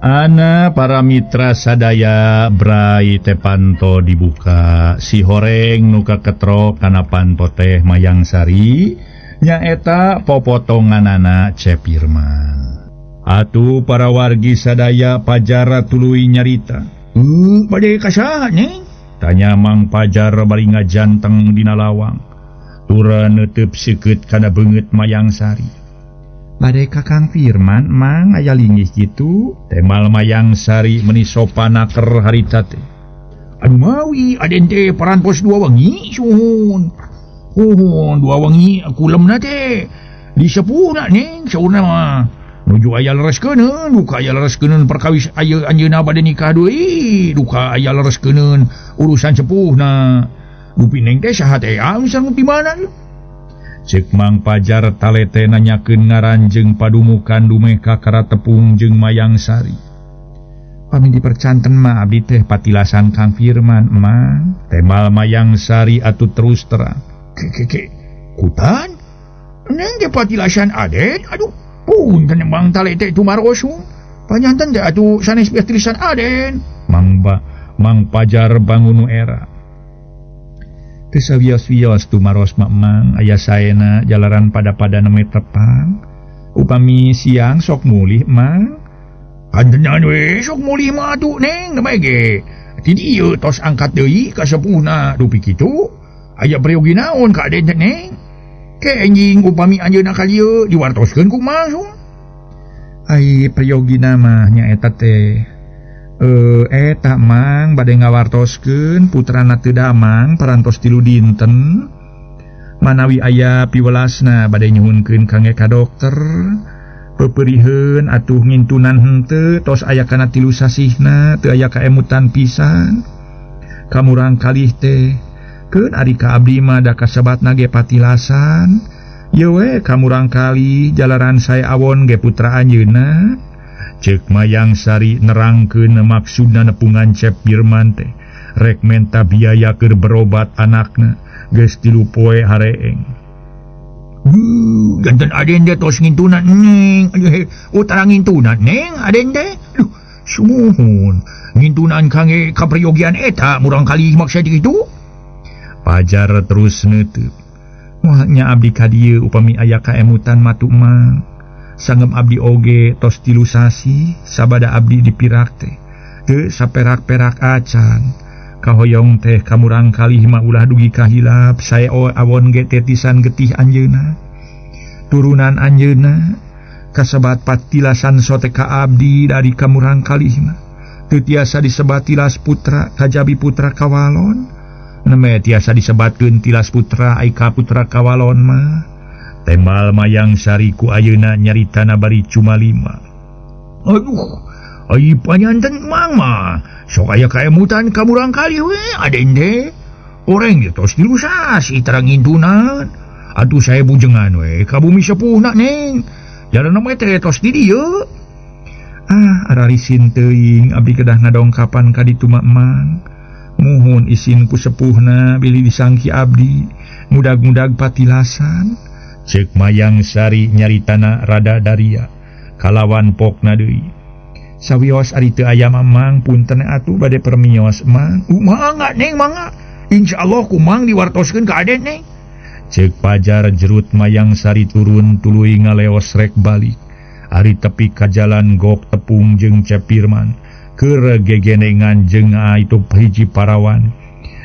ana para mitra sadaya brai teh panto dibuka. Si horeng nu kaketrok kana panto teh Mayang Sari nyaeta popotonganana Cep Firman. Atuh para wargi sadaya Pajar tuluy nyarita. Bade ka saha Neng? Tanya Mang Pajar bari ngajanteng dina lawang. Tura neuteub seukeut kana beungeut Mayang Sari. Bade ka Kang Firman Mang aya linggih kitu. Temal Mayang Sari meuni sopan naker harita teh. Anu mawi aden teh parantos dua wengi suhun. Uhun dua wengi kulemna teh. Disepuhna Neng saurna mah. Nuju aya lereskeun, duka aya lereskeun perkawis aya anjeunna bade nikah deui, duka aya lereskeun urusan sepuhna. Dupi Neng teh saha teh sareng di mana? Ceuk Mang Pajar talete nanyakeun ngaran jeung padumukan dumeh ka karatepung jeung Mayang Sari. Pami dipercanten mah abdi teh patilasan Kang Firman, Mang. Temal Mayang Sari atuh terus terang. Ke kutan? Neng teh patilasan aden? Aduh. Punten Mang talete tumaros. Panyanten teh atuh sanes patilasan aden. Mang Pajar bangun era. Teu sawios-wios tumaros mah Mang aya saena jalaran pada-pada neme tepang. Upami siang sok mulih Mang. Kantenan we sok mulih mah atuh Neng nemeh ge. Ti dieu tos angkat deui ka sepuhna dupi kitu. Aya peryogi naon ka aden teh Neng? Ke anjing upami anjeunna ka dieu diwartoskeun ku Mang. Ai peryogi mah nyaeta teh eta Mang bade ngawartoskeun putrana teu damang parantos 3 dinten. Manawi aya piwelasna bade nyuhunkeun kangge ka dokter. Peperiheun atuh ngintunan henteu tos aya kana 3 sasihna teu aya kaemutan pisan. Kamurang kalih teh keun ari ka abdi mah da kasebatna ge patilasan. Yeuh we kamurang kalih jalaran sae awon ge putra anjeunna. Ceuk Mayang Sari nerangkeun maksudna nepungan Cep Firman teh rek menta biaya keur berobat anakna geus 3 poe hareeng. Ganten aden teh tos ngintunan Neng. Utara ngintunan Neng aden teh. Duh, sumuhun ngintunan kangge kaperyogian eta murang kalih maksud kitu. Pajar terus neuteub. Moal nya abdi ka dieu upami aya kaemutan matu Mang. Sanggem abdi oge tos 3 sasih sabada abdi dipirak teh. Teu saperak-perak acan. Kahoyong teh kamurang kalih mah ulah dugi kahilap sae awon ge tetisan getih anjeunna. Turunan anjeunna kasebat patilasan sote ka abdi dari kamurang kalih mah. Teu tiasa disebat tilas putra kajabi putra kawalon. Neme tiasa disebatkeun tilas putra ai ka putra kawalon mah. Temal Mayang Sari ku ayeuna nyaritana bari cuma 5. Aduh, ai panyanten Mang mah sok aya kaemutan ka murang kali we aden teh. Oreng ge tos 3 sasih tara ngintunan. Atuh sae bujengan we ka bumi sepuhna Neng. Jalanna mah teh tos di dieu. Ah, ararisin teuing abdi kedah ngadongkapan ka ditu mah Mang. Muhun isin ku sepuhna bilih disangki abdi mudag-mudag patilasan. Ceuk Mayang Sari nyaritana rada daria kalawan pokna deui. Sawios ari teu aya Mamang punten atuh bade permios Mang. Mangga Neng mangga. Insyaallah ku Mang diwartoskeun ka aden Neng. Ceuk Pajar jerut Mayang Sari turun tuluy ngaleos rek balik. Ari tepi ka jalan gok tepung jeung Cep Firman keur gegenengan jeung itu hiji parawan.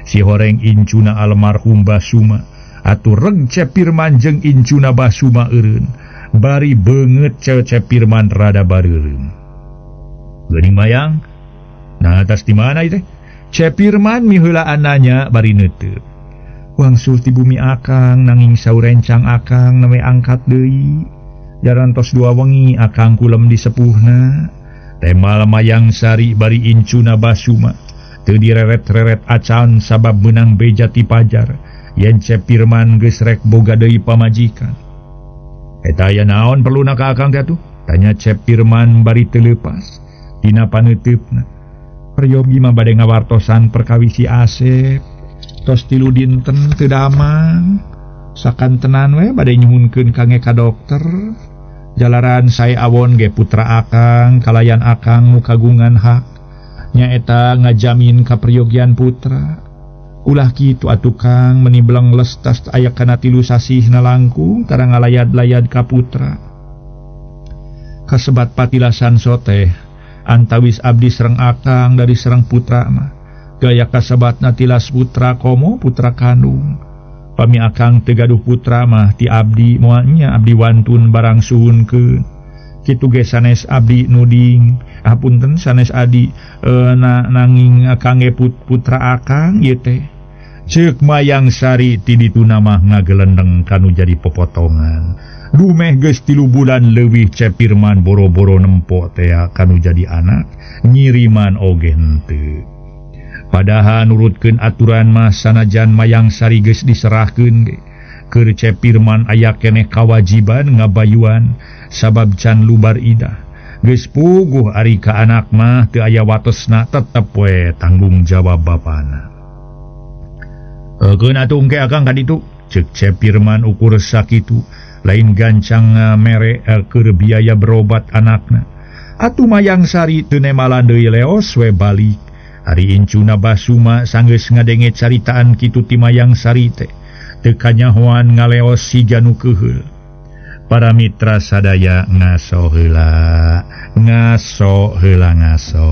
Si horeng incuna almarhum Basuma. Atuh reg Cep Firman jeung incuna Basuma eureun. Bari beungeut Cep Firman rada bareureum. Geuning Mayang, nah atas di mana ieu teh? Cep Pirman miheulaan nanya bari neuteup. Wangsul ti bumi akang nanging saurencang akang neme angkat deui. Jarantos dua wengi akang kulem di sepuhna. Temal Mayang Sari bari incuna Basuma. Teu direret-reret acan sabab meunang beja ti Pajar. Yen Cep Pirman geus rek boga deui pamajikan. Eta aya naon perluna ka akang teh atuh? Tanya Cep Pirman bari teu leupas dina paneuteup. Peryogi mah bade ngawartosan perkawis si Asep. Tos 3 dinten teu damang. Sakantenan we bade nyuhunkeun kange ka dokter. Jalaran sae awon ge putra akang kalayan akang nu kagungan hak. Nyaeta ngajamin kaperyogian putra. Ulah kitu atuh Kang meni blengles tas aya kana 3 sasih na langkung tara ngalayad-layad ka putra. Kasebat patilasan soteh antawis abdi sereng akang dari sereng putra mah. Gaya kasebatna tilas putra komo putra kandung. Pami akang teu gaduh putra mah ti abdi moal nya abdi wantun barang suhunkeun. Kitu ge sanes abdi nuding, apunten sanes adi nanging kangge putra akang ieu teh. Ceuk Mayang Sari ti dituna mah ngagelendeng kanu jadi popotongan. Dumeh geus 3 bulan leuwih Cep Pirman boro-boro nempo tea kanu jadi anak, nyiriman oge henteu. Padahal nurutkeun aturan mah sanajan Mayang Sari geus diserahkeun ge. Keur Cep Pirman aya keneh kawajiban ngabayuan sabab can lubar idah. Geus puguh ari ka anak mah teu aya watesna tetep we tanggung jawab bapana. Keun atuh engke akang ka ditu, ceuk Cep Pirman ukur sakitu. Lain gancang mere keur biaya berobat anakna. Atuh Mayang Sari teu nemalan deui leos we balik. Ari incuna Basuma sanggeus ngadenge caritaan kitu ti Mayang Sari teh. Teu kanyahoan ngaleos siga nu keuheul. Para mitra sadaya ngaso heula, ngaso heula ngaso.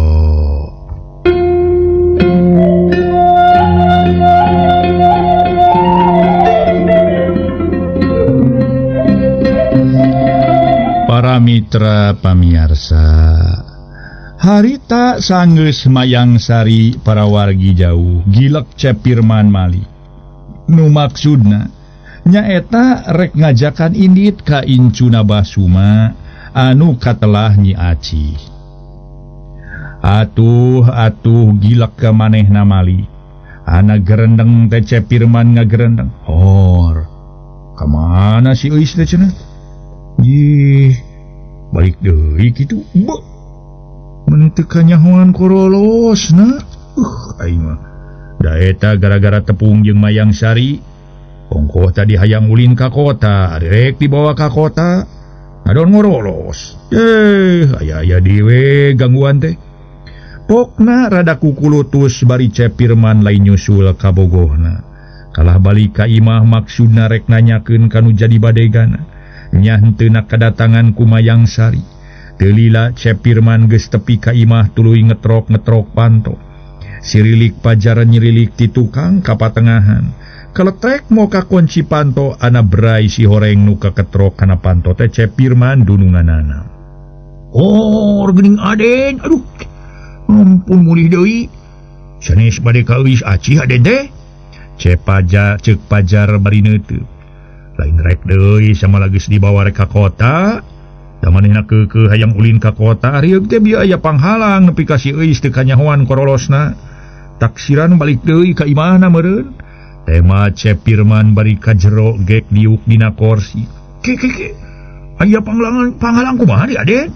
Para mitra pamiarsa, harita sanggeus Mayang Sari para wargi jauh gilek Cep Pirman mali. Nu maksudna nyaeta rek ngajakan indit ka incuna Basuma anu katelah Nyi Acih. Atuh atuh gilek ka manehna mali. Ana gerendeng teh Cep Pirman ngagerendeng. Hor, ka mana si Euis teh cenah? Ih, balik deui kitu. Beuh. Mun teu kanyahoan korolosna. Aing mah. Da eta gara-gara tepung jeung Mayang Sari. Ongkoh tadi hayang ulin ka kota, rek dibawa ka kota. Ngadon ngorolos. Aya-aya dewe gangguan teh. Pokna rada kukulutus bari Cep Pirman lain nyusul ka bogohna. Kalah balik ka imah maksudna rek nanyakeun kanu jadi badegana. Nya henteu kadatangan ku Mayang Sari. Teu lila Cep Pirman geus tepi ka imah tuluy ngetrok-ngetrok panto. Sirilik pajaran nyirilik ti tukang ka patengahan. Keletrek moka kunci panto ana berai si horeng nu kaketrok kana panto teh Cep Pirman dununganana. Oh, geuning Aden, aduh. Ampun mulih deui. Sanes bade ka Euis Acih Aden teh. Cep Pajar ceuk Pajar bari neuteub. Lain rek deui sama lagi dibawa rek ka kota. Da manehna keukeuh hayang ulin ka kota, rieug teh bieu aya panghalang nepi ka si Euis teu kanyahoan korolosna. Taksiran balik deui ka imahna meureun. Tema Cep Pirman bari ka jero gek diuk dina korsi. Ke ke ke. Aya panghalang panghalang kumaha di Aden?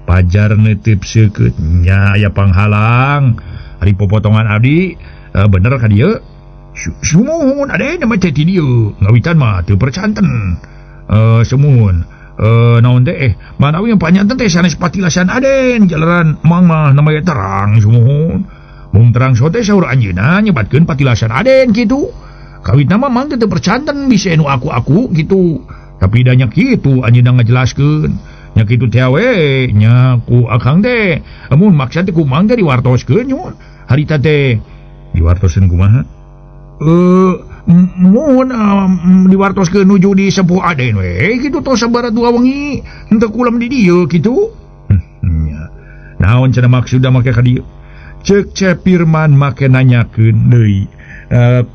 Pajar neuteup seukeut. Nya aya panghalang. Ari popotongan abdi bener ka dieu. Sumuhun Aden mah teh ti dieu. Ngawitan mah teu percanten. Sumuhun. Naon teh manawi yang panyanten teh sanes patilasan Aden jalaran mang mah namanya terang sumuhun. Mung terang sote saur anjeunna nyebatkeun patilasan Aden kitu. Kawitna mah mang teh teu percanten bisa nu aku-aku kitu. Tapi da nya kitu anjeunna ngajelaskeun. Nya kitu teh we nya ku akang teh mun maksa teh ku mang teh diwartoskeun nyuhun. Harita teh diwartoskeun kumaha? Mun diwartoskeun nuju di sepuh Aden we kitu tos sabaraha dua wengi henteu kulem di dieu kitu. Nya. Naon cenah maksudna make ka dieu? Cek Cepirman make nanyakeun deui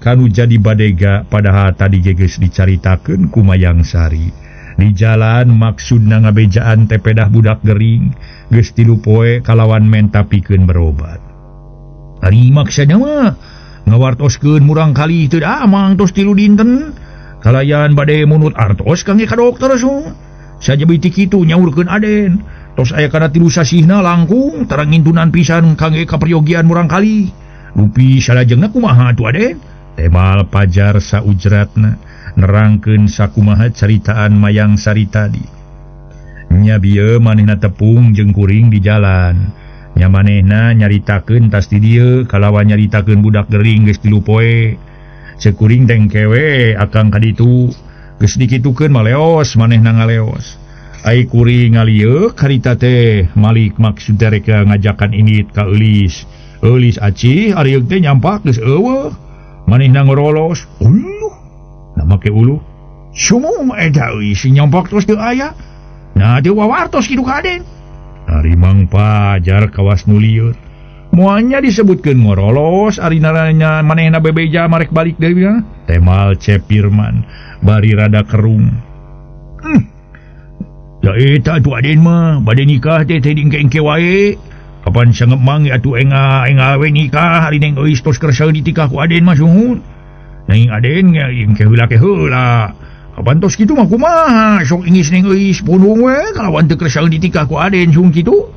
kanu jadi badega padahal tadi geus dicaritakeun ku Mayang Sari. Di jalan maksudna ngabejaan teh pedah budak gering geus 3 poe kalawan menta pikeun berobat. Ari maksudna mah ngawartoskeun murang kali teu amang tos 3 dinten kalayan bade munut artos kangge ka dokter so. Sajabi ti kitu nyaurkeun Aden tos aya kana 3 sasihna langkung tarang ngintunan pisan kangge kaperyogian murang kali. Rupi salajengna kumaha atuh Aden? Temal Pajar saujratna nerangkeun sakumaha caritaan Mayang Sari tadi. Nya bieu manehna tepung jeung kuring di jalan. Nya manehna nyaritakeun tas di dieu kalawan nyaritakeun budak gering geus 3 poe. Ceuk kuring teh engke akang ka ditu geus dikitukeun maleos manehna ngaleos. Ai kuring ngalieuk harita teh Malik maksud rek ngajakan indit ka Eulis. Eulis acih arieuk teh nyampak geus eueuh. Manehna ngorolos. Uluh. Nah make uluh. Sumum eta euy si nyampak terus teu aya. Nah teu wawartos kitu ka Aden. Ari Mang Pajar kawas nu lieur. Moalnya disebutkeun ngorolos ari naranya manehna bebeja marek balik deui ya. Temal Cepirman bari rada kerung. Ya eta atuh Aden mah bade nikah teh teh dingke-engke wae. Kapan sangeup mang atuh enga we nikah ari Neng Euis tos kersa ditikah ku Aden mah suhun. Neng Aden engke heula ke heula. Kapan tos kitu mah kumaha sok ingis Neng Euis pundung we kalawan teu kersa ditikah ku Aden suhun kitu.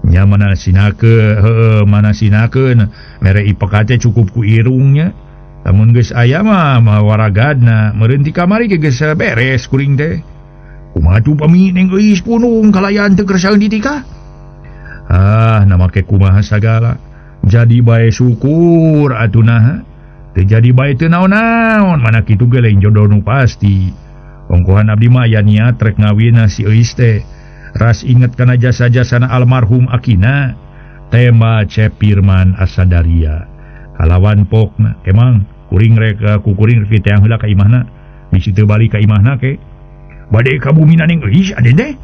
Nya mana sinakeun heueuh mana sinakeun mere ipeka teh cukup ku irungnya. Lamun geus aya mah waragadna meureun ti kamari ge geus beres kuring teh. Kumaha tuh pami Neng Euis pundung kalayan teu kersa ditikah? Ah, na make kumaha sagala. Jadi bae syukur atuh naha. Teu jadi bae teu naon-naon, mana kitu ge lain jodoh nu pasti. Ongkohan abdi mah aya niat rek ngawinna si Euis teh. Ras inget kana jasa-jasana almarhum akina. Tema Cepirman asadaria. Kalawan pokna, emang kuring rek ku kuring rek diteang heula ka imahna. Bisi teu balik ka imahna ke. Bade ka bumina Neng Euis Aden teh.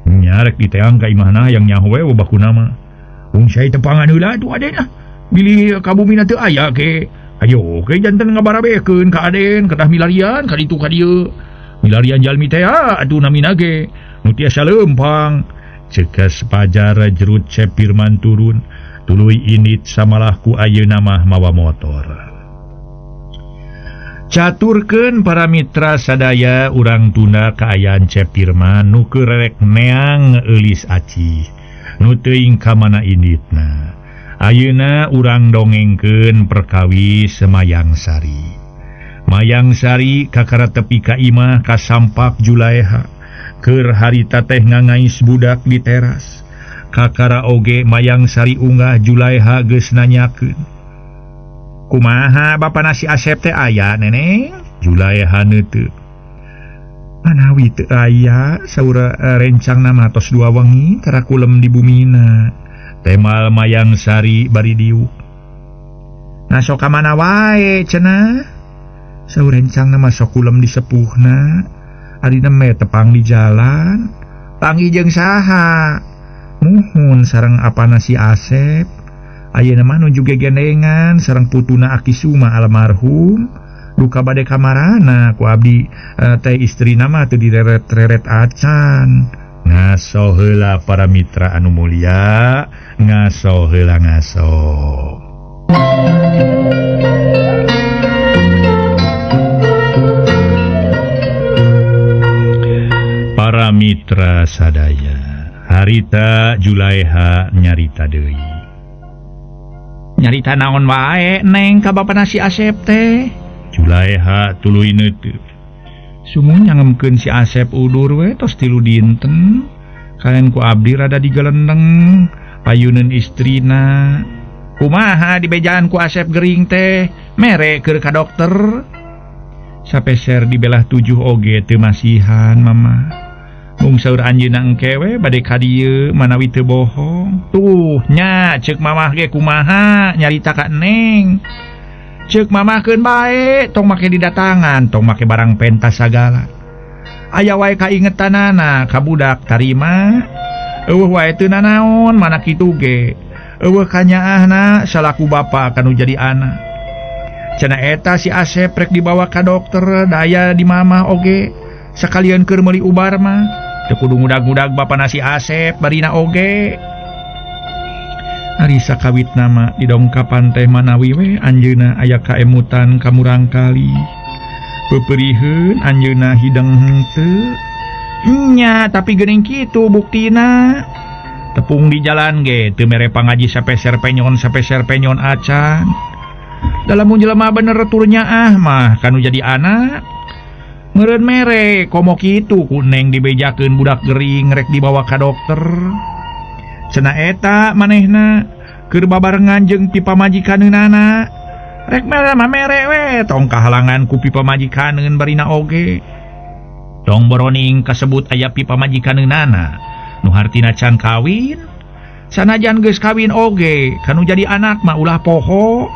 Nya rek diteang ka imahna yang nyaho we bakuna mah. Ung saya tepangan heula atuh Aden ah. Bilih ka bumina teu aya ke. Ayo ke janten ngabarabekeun ka Aden kedah milarian ka ditu ka dieu. Milarian jalmi teh atuh namina ge. Nu tiasa leumpang. Cekas Pajar jerut Cepirman turun. Tuluy indit samalah ku ayeuna mah mawa motor. Caturkeun para mitra sadaya urang tunda kaayaan Cepirman nu keur rek neang Eulis Acih nu teuing ka mana inditna. Ayeuna urang dongengkeun perkawis Mayang Sari. Mayang Sari kakara tepi ka imah kasampak Julaeha keur harita teh ngangais budak di teras. Kakara oge Mayang Sari unggah Julaeha geus nanyakeun. Kumaha bapa nasi Asep teh aya neneng? Julaeha neuteup. Manawi teu aya saur rencangna mah tos 2 wengi tara kulem di bumina. Temal Mayang Sari bari diuk. Nah sok ka mana wae cenah? Saur rencangna mah sok kulem di sepuhna. Ari neme tepang di jalan. Panggih jeung saha? Muhun sareng apana si Asep. Ayeuna mah nuju gegendengan sareng putuna Aki Suma almarhum. Duka bade kamarana ku abdi teh istrina mah teu direret-reret acan. Ngaso heula para mitra anu mulia, ngaso heula ngaso. Para mitra sadaya, harita Julaeha nyarita deui. Nyarita naon wae neng ka bapana si Asep teh? Julaeha tuluy neuteut. Sumun nyangemkeun si Asep udur we tos 3 dinten. Kalian ku abdi rada digelendeng payuneun istrina. Kumaha dibejaan ku Asep gering teh? Mere keur ka dokter. Sapeser dibelah 7 oge teu masihan mama. Mung saur anjeunna engke we bade ka dieu manawi teu bohong. Tuh nya ceuk mamah ge kumaha nyarita ka neng. Ceuk mamah keun bae tong make didatangan, tong make barang pentas sagala. Aya wae kaingetanana ka budak tarima. Eueuh wae teu nanaon mana kitu ge. Eueuh kanyaahna salaku bapa kanu jadi anak. Cenah eta si Asep rek dibawa ka dokter daya di mama oge sakalian keur meuli ubar mah. Teu kudu ngudag-ngudag bapana si Asep barina oge. Ari sakawit nama didongkapan teh manawi we anjeunna aya kaemutan ka murangkali. Peperiheun anjeunna hideng henteu. Nya tapi geuning kitu buktina. Tepung di jalan ge teu mere pangaji sapeser penyon acan. Dalam mun jelema bener tur nyaah mah kanu jadi anak. Meureun mere komo kitu ku neng dibejakeun budak gering rek dibawa ka dokter. Cenah eta manehna keur babarengan jeung pi pamajikaneunana. Rek mere mah mere we tong kahalangan ku pi pamajikaneun barina oge. Tong boroning kasebut aya pi pamajikaneunana nu hartina can kawin. Sanajan geus kawin oge kanu jadi anak mah ulah poho.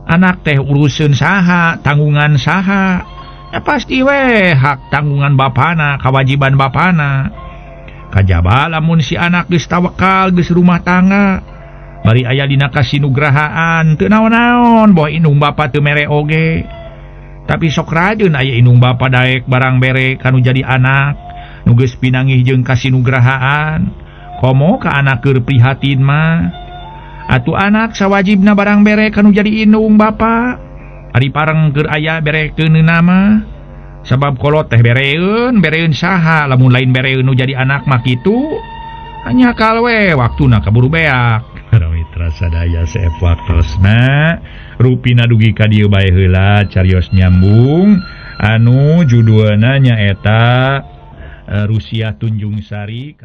Anak teh uruseun saha, tanggungan saha. Ya pasti we hak tanggungan bapana, kewajiban bapana. Kajaba lamun si anak geus tawakal geus rumah tangga bari aya dina kasinugrahaan teu naon-naon boh indung bapa teu mere oge. Tapi sok rajin aya indung bapa daek barang bere kanu jadi anak nu geus pinangih jeung kasinugrahaan. Komo ka anak keur prihatin mah. Atuh anak sawajibna barang bere kanu jadi indung bapa. Ari pareng keur aya berekeun mah. Sabab kolot teh bereun, bereun saha lamun lain bereun nu jadi anak mah kitu. Hanya kalwe waktuna kaburu beak. Mitra sadaya seep waktosna rupina dugi ka dieu bae heula carios nyambung anu judulna nyaeta Rusia Tunjung Sari.